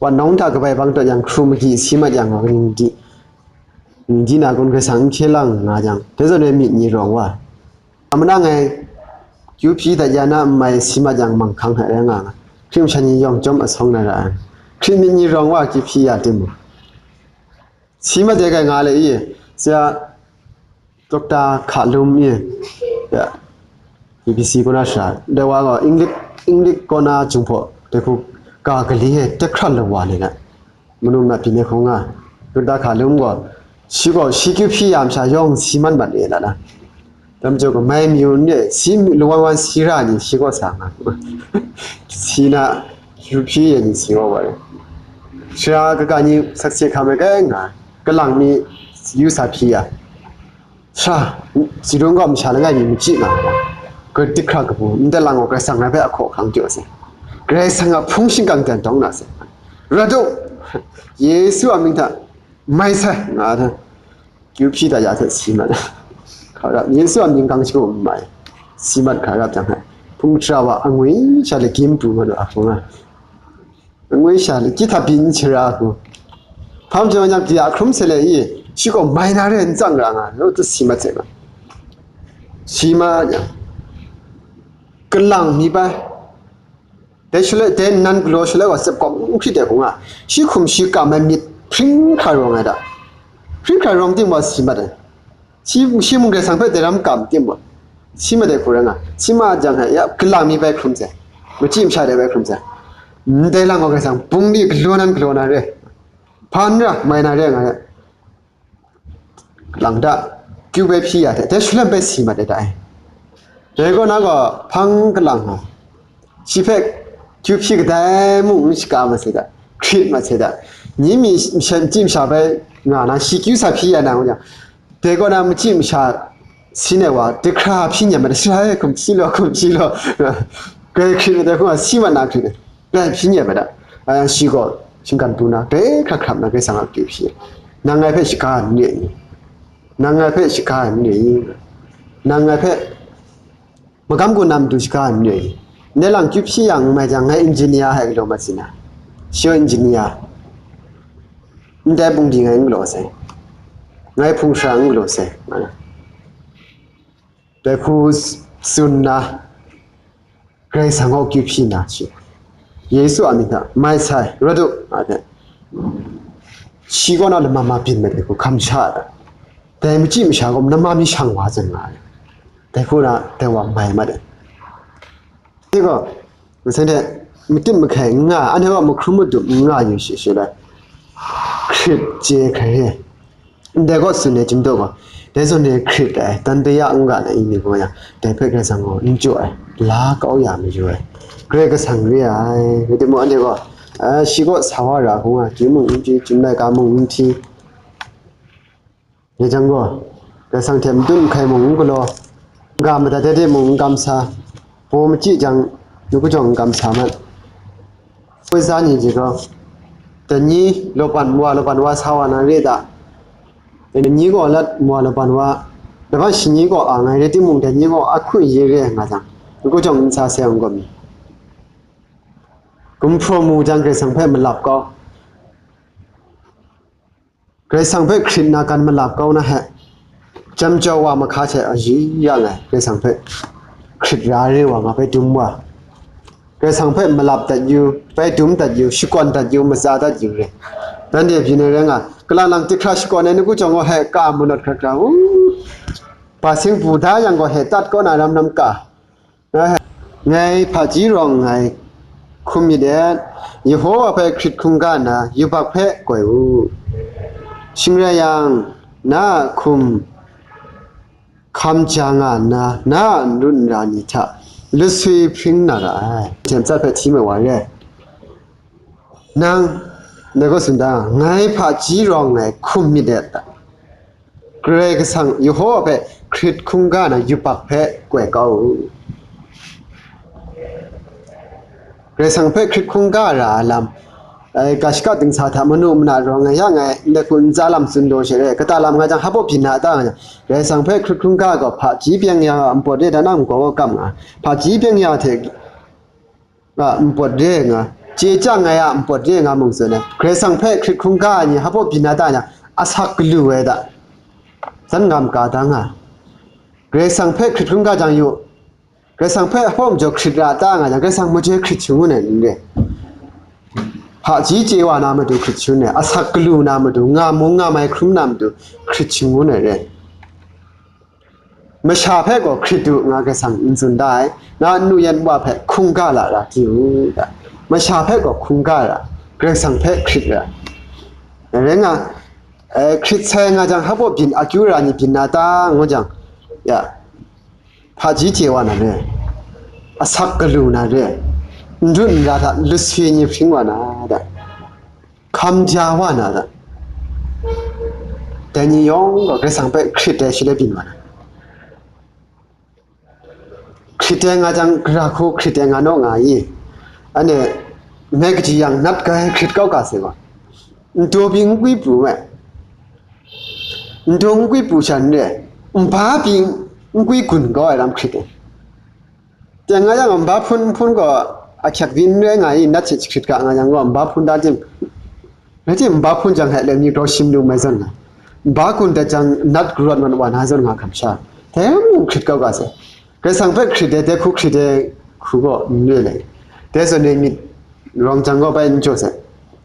Wan nawng hta kabai bang tawn yang, hkru magyi si mat yang, ning di, ning di na kun? Karai Kasang n hkye lang nga jang, dai zawn re myit ni rawng wa. Amana ngai kyu hpyi dat ya na n mai si mat yang, manghkang hta rai nga nga, hkring masha ni yawng chyawm asawng na ra ai. Hkrit myit ni rawng wa kyu hpyi ya timung, si mat de kai nga le i, sya, Dokta Hka Lum i, ya, B B C kaw na sara, dai wa gaw English, English kaw na Jinghpaw dai hku ga gali e tehkrat lam wa ni na, manu na pyi ni hkung nga, Dokta Hka Lum gaw, shi gaw shi kyu hpyi ya masha yawng si man mat ni na na. Dai majaw gaw, mai myu ni, si myu, lawan wan si ra ni shi gaw sa nga, si na, kyu hpyi ya ni si wa wa rai. Sara kaga ni sakse hkam ai kai nga, kalang mi yu sa hpyi ya. Sara, sidung gaw masha langai mi machyi nga, grai dik hkra kabu, ndai lang gaw Karai Kasang ngai hpe ahkaw ahkang jaw sai. Karai Kasang a hpung shingkang dan dawng na sai. Rawt u, Yesu a mying hta, mai sai, nga ai hta, Kyu hpyi dat ya hte si mat. Hkra rap, Yesu a mying gang shagu n mai. Si mat hkra rap jang hte, hpung shara wa angwi sha lagim pru mat wa hkung a. Angwi sha lagyi hta byin shara hku. Hpa majaw yang, ya hkrum se le i, shi gaw mai na re n tsang ra nga, lo tu si mat se ma. Si ma yang, kalang mi bai. Dai shaloi, dai nnan galaw shaloi wa tsep kawng hkrit ai hku nga, shi hkum shi kam ai myit hpring hkra rawng ai da. Hpring hkra rawng tim wa si mat ai. Shi, shi mung Karai Kasang hpe dai ram kam tim wa, si mat ai hku rai nga, si ma jang hte, ya, kalang mi bai hkrum sai, machyi masha dai bai hkrum sai. Ndai lang gaw Karai Kasang bungli galaw nan galaw na re, hpa n ra, mai na re nga re. Lang da, kyu bai hpyi ya hte, dai shaloi bai si mat ai da ai. Dai kaw na gaw hpang kalang nga, shi hpe kyu hpyi kadai mung n shaka mat sai da, hkrit mat sai da. Ni mi masha, machyi masha bai nga na, shi kyu sa hpyi ya na, ngu yang, dai kaw na machyi masha sin ai wa, dai hkra hpyi nyet mat ai, sara e hkum hpyi law, hkum hpyi law, grai hkrit mat ai hku nga, si mat na hkrit ai. Rai hpyi nyet mat ai. A yang shi gaw shinggan pru na, grai hkra hkrap na, Karai Kasang a kyu hpyi. Nang ngai hpe shaga n re i? Nang ngai hpe shaga n re i? Nang ngai hpe magam gun na matu shaga n re i? Ndai lang kyu hpyi yang n mai jang, ngai engineer hte galaw mat sin na, shi gaw engineer, ndai bungli ngai n galaw sai, ngai hpung shara n galaw sai, nga na. Dai hku tsun na, Karai Kasang gaw kyu hpyi na shi, Yesu a mying hta, mai sai, rawt u, nga ai. Shi kaw na lama ma byin mat ai hku hkam sha ai. Dai machyi masha gaw nama mi shang wa zawn nga ai. Dai hku na, dai wa mai mat ai. Dai gaw, masai hte matit mahkai n nga, anhte gaw mahkrum madum n nga yu shi shi lai. Hkrit chye hkrai e. Ndai kaw tsun ai chyum daw gaw, dai zawn e hkrit ai, dan daya n ga na imi gaw yang, dai hpe Karai Kasang gaw n jaw ai, la kau ya mayu ai, Karai Kasang re ai. Rai timung, anhte gaw, a, shi kaw sa wa ra hku nga, akyu mung n hpyi, chyum laika mung n hti. Dai jang gaw, Karai Kasang hte madun hkai mung n galaw, ga madat ai de mung n kamsa, baw machyi jang, nu kajawng n kamsa mat. Poi za ni ji gaw, dai ni lawpan wa, lawpan wa sa wa na re da? Dai ni gaw lat wa, lawpan wa, laban shani gaw a ngai rai timung, dai ni gaw a hku ye re nga jang, nu kajawng n sa sai ai n gaw mi? Gumhpraw mu jang Karai Kasang hpe malap kau. Karai Kasang hpe hkrit na kan malap kau na he, jam jau wa mahka hte a yi ya ngai, Karai Kasang hpe hkrit ra re wa nga, bai dum wa. Karai Kasang hpe malap dat yu, bai dum dat yu, shakawn dat yu, matsa dat yu re. Nanhte byin ai rai nga, kalang lang dihkra shakawn ai ni kajawng gaw he ka manawt hkra hkra, u, ba sing bu da yang gaw he tat kaw na ram ram ka. Ngai hpaji rawng ngai hkum myit et, Yehowa hpe hkrit hkungga nna yubak hpe koi u. Shing rai yang, na a hkum hkam ja nga nna, na a n rut n ra ni hta luswi hpring na ra ai. Hten tsat hpe hti mai wa re. Nang, dai gaw tsun da, ngai hpaji rawng ngai hkum myit et, Karai Kasang, Yehowa hpe hkrit hkungga na yubak hpe koi kau u. Karai Kasang hpe hkrit hkungga ra ai lam, ai, ga shaka dingsa hta manu mana rawng ngai ya ngai, ndai hku ntsa lam tsun daw she re, kata lam nga jang, hpa byin na ta nga jang, Karai Kasang hpe hkrit hkungga gaw hpaji byeng ya a npawt re, da na nkaw gaw kam nga, hpaji byeng ya hte a npawt re nga, chye chyang ai a npawt re nga mung tsun ai. Karai Kasang hpe hkrit hkungga ai ni hpa byin na ta yang, asak galu ai da, san ngam ka da nga. Karai Kasang hpe hkrit hkungga jang yu, Karai Kasang hpe hpa majaw hkrit ra ta nga jang, Karai Kasang majoi hkrit shangun ai n re. Hpaji chye wa na matu hkrit shangun ai, asak galu na matu, nga mung nga mai hkrum na matu hkrit shangun ai re. Masha hpe gaw hkrit u nga Karai Kasang n tsun da ai, na nu yan wa hpe hkungga lara hti u, da. Masha hpe gaw hkungga ra, Karai Kasang hpe hkrit ra. Rai nga, eh, hkrit sai nga jang, hpa byin akyu ra ni byin na ta, ngu jang, ya, hpaji chye wa na re, asak galu na re, n rut n ra hta luswi ni hpring wa na, da. Hkam ja wa na da. Dai ni yawng gaw Karai Kasang hpe hkrit ai shaloi byin wa na. Hkrit ai nga jang, gara hku hkrit ai nga naw nga i? Anhte ngai kaji yang nat ga ai hkrit kau ga sai gaw, n taw pyi n kwi pru me. Ndung nkwi pu sha n re, nba pyi nkwi gun kau ai lam hkrit ai. Teng nga yang, nba hpun nhpun gaw ahkyak byin n rai nga i, nat hte jahkrit ga nga yang gaw, nba hpun da tim, rai tim, nba hpun jang hte leng mi grau shim lu mai zawn nga, nba gun dat jang, nat karawt mat wa na zawn nga hkam sha, dai mung hkrit kau ga sai. Karai Kasang hpe hkrit ai, dai hku hkrit ai hku gaw n re le, dai zawn re myit rawng jang gaw bai n jaw sai.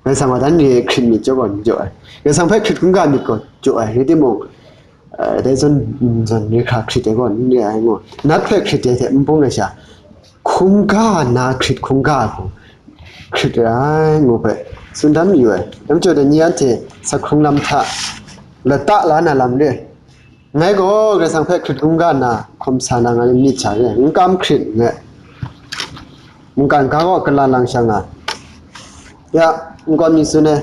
Karai Kasang wa dan re ai hkrit myit jaw gaw n jaw ai. Karai Kasang hpe hkrit hkungga myit gaw jaw ai, rai timung, eh, dai zawn, zawn re hkra hkrit ai gaw n re ai ngu, nat hpe hkrit ai hte n bung ai sha, hkungga na hkrit hkungga ai hku hkrit ai ngu hpe tsun dan mayu ai. Dai majaw dai ni anhte sak hkrung lam hta lata la na lam re. Ngai gaw Karai Kasang hpe hkrit hkungga nna hkum sa na nga myit sha re, n kam hkrit nngai. Mungkan ga gaw kala lang sha nga. Ya, n gaw mi tsun ai,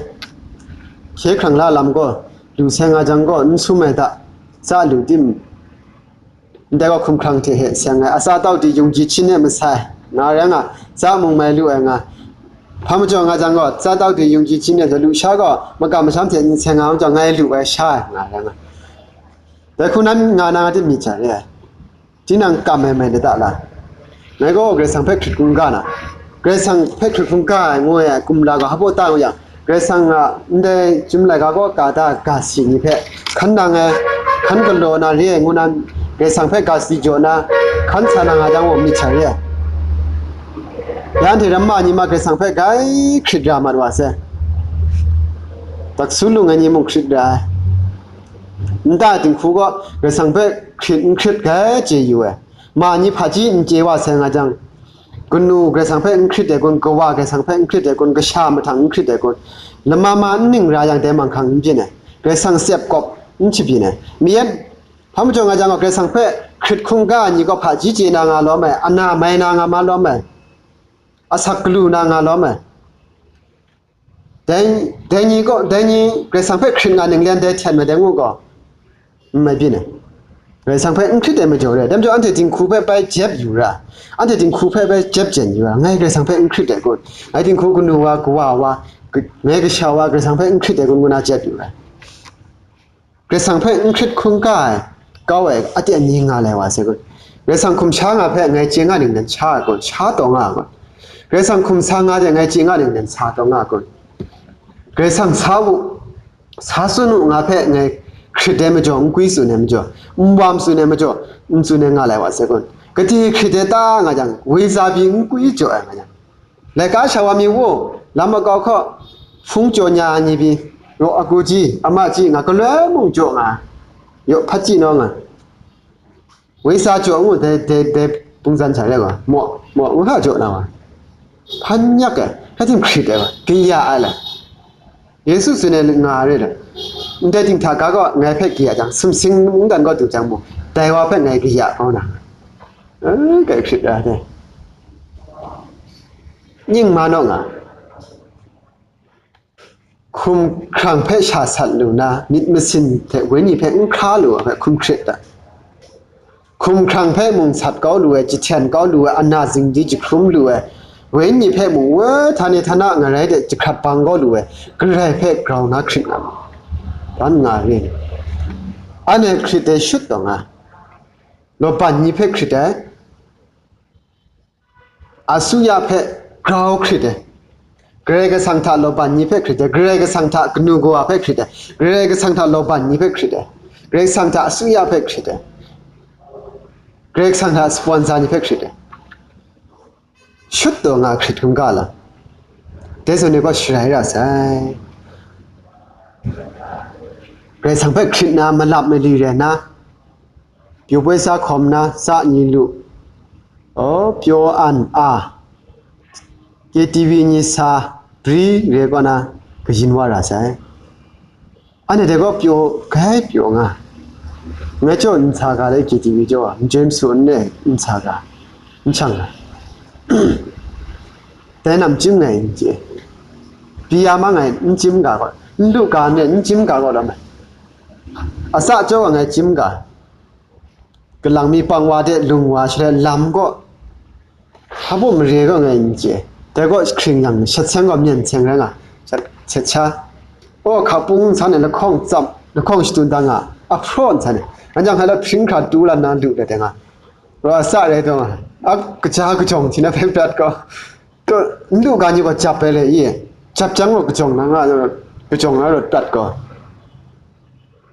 hkye hkrang la lam gaw, lu seng nga jang gaw, n sum ai da, tsa lu tim, ndai gaw hkum hkrang hte he seng ai, atsa tau di yung ji hpyin e masai nga rai nga, tsa mung mai lu ai nga, hpa majaw nga jang gaw, tsa tau di yung ji hpyin e lu sha gaw, makam masham hte n seng nga majaw, ngai lu ai sha ai nga rai nga. Dai hku nan nga na nga tim myit sha re ai. Tinang kam ai mai lata la? Ngai gaw Karai Kasang hpe hkrit hkungga na, Karai Kasang hpe hkrit hkungga ai ngu ai kumla gaw hpa baw ta ngu yang, Karai Kasang a ndai Chyum laika kaw ka da ga si ni hpe hkan nang ai, hkan galaw na re ai ngu nan, Karai Kasang hpe ga si jaw na hkan sa na nga jang gaw myit sha re ai. Ya anhte ramma ni ma Karai Kasang hpe gai hkrit ra mat wa sai. Taksu lung ai ni mung hkrit ra ai. Nta dinghku gaw Karai Kasang hpe hkrit n hkrit gai chye yu ai. Ma ni hpaji n chye wa sai nga jang, kanu Karai Kasang hpe n hkrit ai kun, kawa Karai Kasang hpe n hkrit ai kun, kasha mahtang n hkrit ai kun, lama ma n ning ra yang dai manghkang n byin ai, Karai Kasang tsep kawp n shabyin ai. Mi yan, hpa majaw nga jang gaw, Karai Kasang hpe hkrit hkungga ai ni gaw hpaji chye na nga lawm ai, ana mai na nga ma lawm ai, asak galu na nga lawm ai. Dai, dai ni gaw, dai ni Karai Kasang hpe hkrit nga ninglen dai hten ai dai ngu gaw, n mai byin ai. Karai Kasang hpe n hkrit ai majaw re ai. Dai majaw anhte dinghku hpe bai jep yu ra, anhte dinghku hpe bai jep jen yu ra, ngai Karai Kasang hpe n hkrit ai kun, ngai dinghku kanu wa, kawa wa, ngai kasha wa Karai Kasang hpe n hkrit ai kun ngu na jep yu ra. Karai Kasang hpe n hkrit hkungga ai, kau ai, aten ni nga lai wa sai kun. Karai Kasang hkum sha nga hpe ngai chye nga ning nan sha ai kun, sha taw nga ai kun. Karai Kasang hkum sa nga de ngai chye nga ning nan sa taw nga ai kun. Karai Kasang sa u, sa tsun u nga hpe ngai hkrit ai majaw, nkwi tsun ai majaw, nwa matsun ai majaw, n tsun ai nga lai wa sai kun. Gade hkrit ai ta nga jang, woi za pyi nkwi jaw ai nga jang, laika sha wa mi wo, lam makau hkaw, hpung jaw nya ai ni pyi, raw agu ji, ama ji nga, galoi mung jaw nga, yaw hpat ji naw nga, woi sa jaw ngu, dai, dai, dai pungzan sha rai wa, maw, maw, ngu hka jaw na wa, hpan yak ai, hkra tim hkrit ai wa, kaya ai la. Yesu tsun ai nga re ai, ndai dinghta ga gaw ngai hpe kaya jang, sumsing mungdan gaw du jang mung, dai wa hpe ngai kaya kau na, eh, kai hkrit ra dai. Ning ma naw nga. Hkum hkrang hpe sha sat lu na, myit masin hte wenyi hpe n hkra lu ai hpe hkum hkrit ai. Hkum hkrang hpe mung sat kau lu ai, jahten kau lu ai, ana zingdi jahkrum lu ai, wenyi hpe mung, woi, htani htana ngarai de jahkrat bang kau lu ai, Karai hpe grau na hkrit nga mu. Dan nga re ni? Anhte hkrit ai shut taw nga, lawban ni hpe hkrit ai, asuya hpe grau hkrit ai, Karai Kasang hta lawban ni hpe hkrit ai, Karai Kasang hta kanu kawa hpe hkrit ai, Karai Kasang hta lawban ni hpe hkrit ai, Karai Kasang hta asuya hpe hkrit ai, Karai Kasang hta sponsor ni hpe hkrit ai. Shut taw nga hkrit hkungga lam, dai zawn ni gaw sharai ra sai. Karai Kasang hpe hkrit na, malap mali rai na, pyaw poi sa hkawm na, sa ni lu, o, pyaw an a, K T V ni sa bri re kaw na kayin wa ra sai. Anhte dai gaw pyaw, gai pyaw nga. Ngai jaw n sa ga le, K T V jaw a, n jaw n su n ne n sa ga, n shang ga. Dai nam chyim ngai n chye. Pyi ya ma ngai n chyim ga gaw, n lu ga n ne n chyim ga gaw lam ai. Asa jaw a ngai chyim ga. Kalang mi pang wa de lung wa shaloi lam gaw, hpa mare gaw ngai n chye. Dai gaw hkring yang, shat seng gaw myen seng rai nga, shat, shat sha. O, hka pung nsan e lahkawng tsam, lahkawng shatun da nga, A hprawn san e. Anhte hkra la hpring hkra tu la na lu de nga. Wa sa re to nga. A kaja kajawng hti na hpe prat gaw. To, n lu ga ni gaw jap ai le i. Jap jang gaw kajawng na nga, kajawng na rawt prat gaw.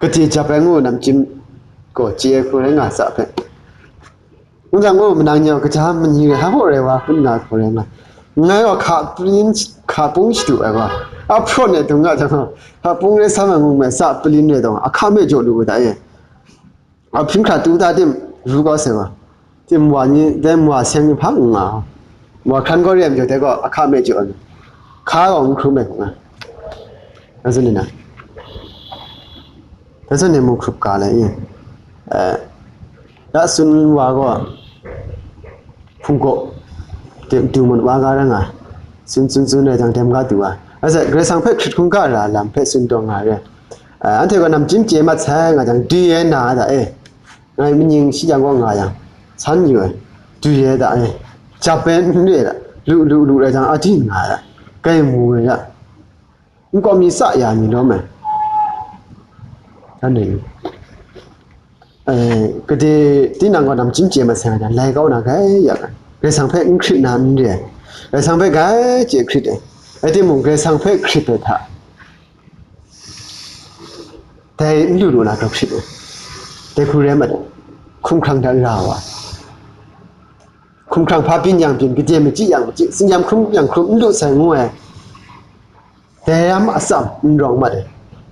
Kade jap ai ngu namchyim gaw chye ai hku rai nga sa hpe. Nang gaw manang ni gaw kaja mani rai, hpa rai wa hpun na hku rai nga. Ngai gaw hka pung, hka pung shadu ai gaw, a hprawn e dung nga jang gaw, hka pung rai sam ai ngu mai sa palin rai taw, a hka me jaw lu ga da e. A hpring hkra tu ta tim ru kau sai gaw, tim wa ni, dai wa seng ni hpa n nga. Wa hkran gaw re ai majaw, dai gaw a hka me jaw ai. Hka gaw n hkrum ai hku nga. Dai zawn ni na. Dai zawn ni mung hkrup ga lai i. Eh, Ya tsun wa gaw, hpung gaw, du mat wa ga ra nga, tsun tsun tsun rai jang, dem ga du wa. Aza, Karai Kasang hpe hkrit hkungga ra lam hpe tsun taw nga re. Eh, anhte gaw namchyim chye mat sai nga jang, du ai na da e. Ngai maning shi jang gaw nga yang, san yu ai, du ai da e. Jap ai n re da, lu lu lu rai jang, a di nga da, kai mu ai da. Nkau mi tsa ya mi lawm ai. Anhte, eh, gade tinang gaw namchyim chye masai nga jang, lai kau na gai ya, Karai Kasang hpe n hkrit na n re ai. Karai Kasang hpe gai chye hkrit ai. Rai timung, Karai Kasang hpe hkrit ai hta, dai n lu lu na grau hkrit ai. Dai hku rai mat ai. Hkumhkrang hta ra wa. Hkumhkrang hpa byin yang byin, gade machyi yang machyi, tsinyam hkrum yang hkrum, n lu sai ngu ai. Dai ram atsam n rawng mat ai.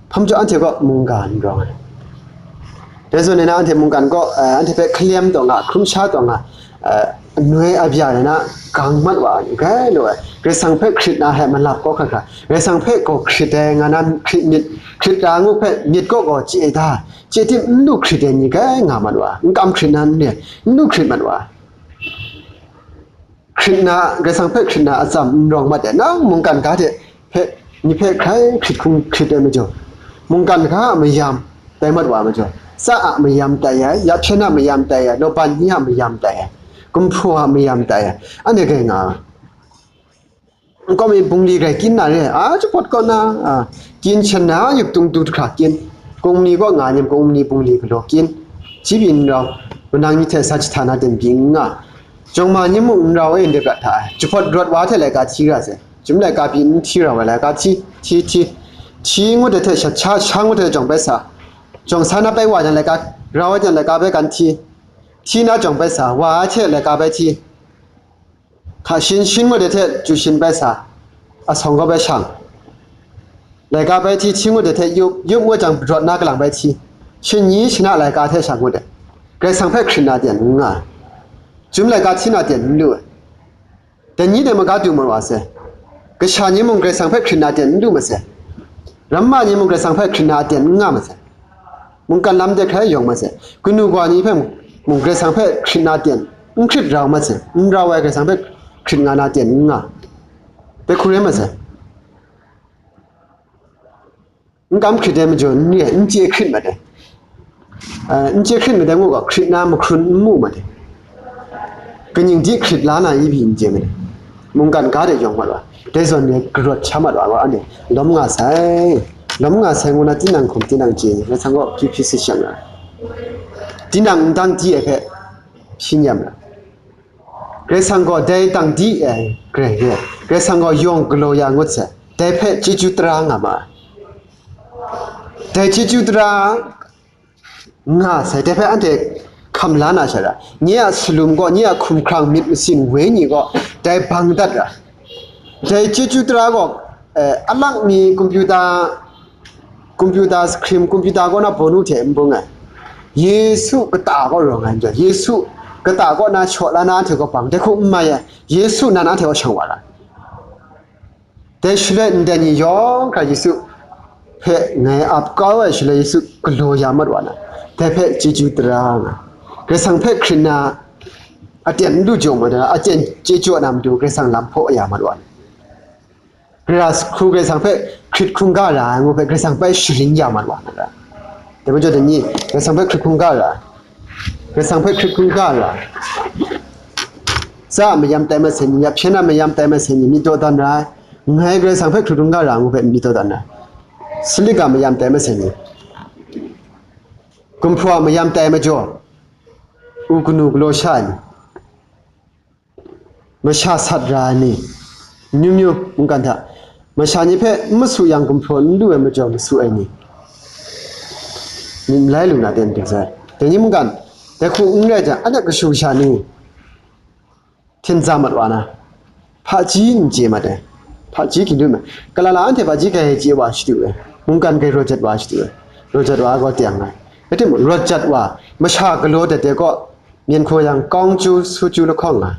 Hpa majaw anhte kaw mungga n rawng ai. Dai zawn e na, anhte mungkan kaw, eh, anhte hpe hkalem taw nga, hkrum sha taw nga, eh, noi a bya rai na, gang mat wa ai, gai lu ai. Karai Kasang hpe hkrit na hte malap kaw hkra hkra, Karai Kasang hpe gaw hkrit ai nga na hkrit myit, hkrit ra ngu hpe myit kaw gaw chye da, chye tim n lu hkrit ai ni gai nga mat wa, n kam hkrit na n re, n lu hkrit mat wa. Hkrit na, Karai Kasang hpe hkrit na atsam n rawng mat ai, nang mungkan ga hte hpe, ni hpe hkrai hkrit hkung hkrit ai majaw, mungkan ga a mayam tai mat wa majaw, tsa a mayam tai ai, ya hpyen a mayam tai ai, lawban ni a mayam tai ai, gumhpraw a mayam tai ai, anhte gai nga ai. Nkau mi bungli grai kyin na re, a, jahpawt kaw na, a, kyin shan na, yup tung du hkra kyin. Kungmali kaw nga nyem, kungmali bungli galaw kyin. Shi pyi n rau, manang ni hte sa jahta na ten pyi n nga. Jawng ma ni mung n rau e, ndai prat hta ai. Jahpawt rawt wa hte laika hti ra sai. Chyum laika pyi n hti rau ai, laika hti, hti, hti. Hti ngut ai hte shat sha, sha ngut ai hte jawng bai sa. Jawng sa na bai wa jang laika, rau ai jang laika bai kan hti. Hti na jawng bai sa, wa ai hte laika bai hti. Hka shin, shin ngut ai hte chyu shin bai sa, asawng kaw bai shang. Laika bai hti, hti ngut ai hte yup, yup ngut jang rawt na kalang bai hti. Shin ni shana laika hte shang ngut ai. Karai Kasang hpe hkrit na ten n nga ai. Chyum laika hti na ten n lu ai. Dai ni dai maga du mat wa sai. Kasha ni mung Karai Kasang hpe hkrit na ten n lu masai. Ramma ni mung Karai Kasang hpe hkrit na ten n nga masai. Mungkan lam de hkrai yawng mat sai. Kanu kawa ni hpe mung Karai Kasang hpe hkrit na ten n hkrit rau mat sai. N rau ai Karai Kasang hpe hkrit nga na ten n nga. Dai hku rai mat sai. N kam hkrit ai majaw, n re, n chye hkrit mat ai. Eh, n chye hkrit mat ai ngu gaw, hkrit na mahkrun n mu mat ai. Kaning di hkrit la na i pyi n chye mat ai. Mungkan ga de yawng mat wa. Dai zawn ni garawt sha mat wa gaw, anhte lawm nga sai. Lawm nga sai ngu na, tinang hkum tinang chye ni, ngai hpang gaw hpyi hpyi si shang ai. Tinang n dang di ai hpe hpyi nyam ai. Karai Kasang gaw dai dang di ai Karai re ai. Karai Kasang gaw yawng galaw ya ngut sai. Dai hpe chyeju tara nga ma ai. Dai chyeju tara nga sai, dai hpe anhte hkam la na sha ra, nye a salum gaw, nye a hkumhkrang myit masin wenyi gaw dai bang dat ra. Dai chyeju tara gaw, eh, alak mi computer, computer screen, computer kaw na bawnu hte n bung ai. Yesu kata kaw rawng ai majaw, Yesu kata kaw na shaw la na anhte gaw bang, dai hku n mai ai, Yesu nan anhte kaw shang wa ra. Dai shaloi ndai ni yawng hkra Yesu hpe ngai ap kau ai shaloi, Yesu galaw ya mat wa na, dai hpe chyeju tara nga, Karai Kasang hpe hkrit na aten n du jaw mat ai, aten chye jaw na matu Karai Kasang lam hpaw ya mat wa na, Karai Kasang, hkru Karai Kasang hpe hkrit hkungga ra ai ngu hpe Karai Kasang hpe sharin ya mat wa na ra. Dai majaw dai ni, Karai Kasang hpe hkrit hkungga ra ai. Karai Kasang hpe hkrit hkungga ra ai. Tsa a mayam tai masai ni, ya hpyen a mayam tai masai ni, myit dawdan ra ai. Ngai Karai Kasang hpe hkrit hkungga ra ai ngu hpe myit dawdan ra ai. Salik a mayam tai masai ni, gumhpraw a mayam tai majaw, u kanu galaw sha ai ni, masha sat ra ai ni, myu myu mungkan hta, masha ni hpe n masu yang gumhpraw n lu ai majaw masu ai ni, myit malai lu na ten ding sai. Dai ni mungkan, dai hku n rai jang, anhte kashu kasha ni, htinza mat wa na, hpaji n chye mat ai, hpaji ginlu ma, kalala anhte hpaji grai chye wa shadu ai, mungkan grai rawt jat wa shadu ai, rawt jat wa gaw teng ai. Rai timung, rawt jat wa, masha galaw dat de gaw, myen hkaw yang kawng chyu, su chyu lahkawng nga,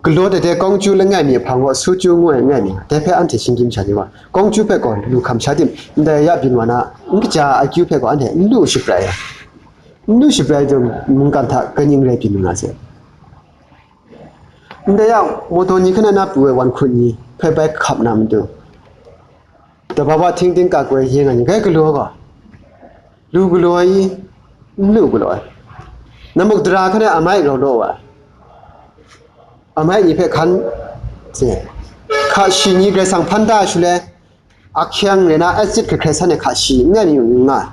galaw dat de kawng chyu langai mi hpang gaw, su chyu ngu ai langai mi nga, dai hpe anhte shinggyim sha ni wa, kawng chyu hpe gaw lu hkam sha tim, ndai ya byin wa na, n kaja akyu hpe gaw anhte n lu shabrai ai, n lu shabrai jang mungkan hta kaning rai byin nga sai. Ndai yang, mawtaw ni hkan na pru ai wan hkut ni hpe bai hkap na matu, dabawa htingding ka koi ye nga ni, grai galaw ga, lu galaw ai, n lu galaw ai, namuk dara hkan na amai rau law wa, amai ni hpe hkan, hka shi ni Karai Kasang hpan da shaloi, ahkyeng rai na, acid hkrai hkrai san ai hka shi n rai ni nga,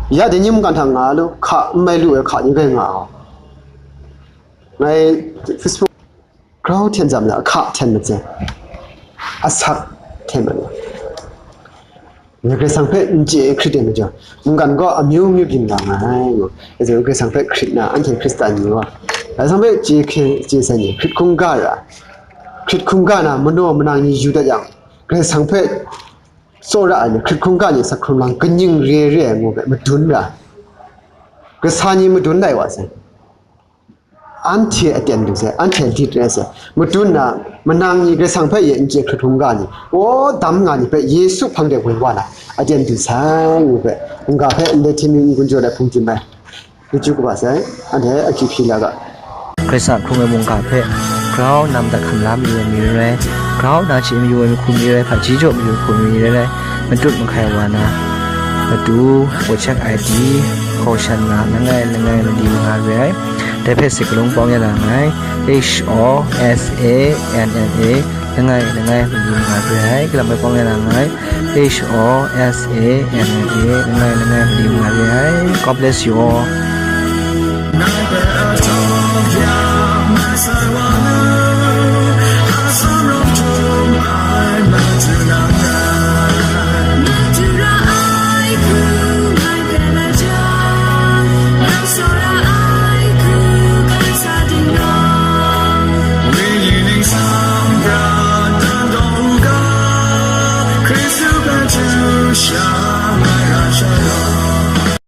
ya dai ni mungkan hta nga lu, hka n mai lu ai hka ni rai nga ai. Ngai Facebook grau hten zam la, ahka hten mat sai, asak hten mat la. Ngai Karai Kasang hpe n chye hkrit ai majaw, mungkan gaw amyu myu byin nga ai ngu. Karai Kasang hpe hkrit na, anhte Hkristan ni wa, Karai Kasang hpe chye hkye chye sai ni, hkrit hkungga ra, hkrit hkungga na, manaw manang ni yu dat yang, Karai Kasang hpe tsawra ai ni, hkrit hkungga ni, asak hkrung lang kaning re re ai ngu hpe madun ra, kasa ni madun lai wa sai. Anhte aten du sai, anhte lit rai sai. Madun na, manang ni Karai Kasang hpe ye n chye hkrit hkungga ni, aw dam nga ni hpe Yesu hpang de woi wa na, aten du sai ngu hpe, hkungga hpe ndai hti mi n-gun jaw ai hpung tim bai, chyu kaba sai, anhte akyu hpyi la ga. Karai Kasang hkrung ai mungga hpe grau nam dat hkam la mayu ai mi rai rai, grau na chye mayu ai mahku mi rai rai, hpaji jaw mayu ai mahku mi rai rai, matut mahkai wa na, matu, WeChat I D, hkaw shan na, langai langai mali manga re ai. Dai hpe se kalung pawng ya na nngai, H O S A N N A, langai langai mali manga re ai. Kalam bai pawng ya na nngai, H O S A N N A, langai langai mali manga re ai. God bless you all.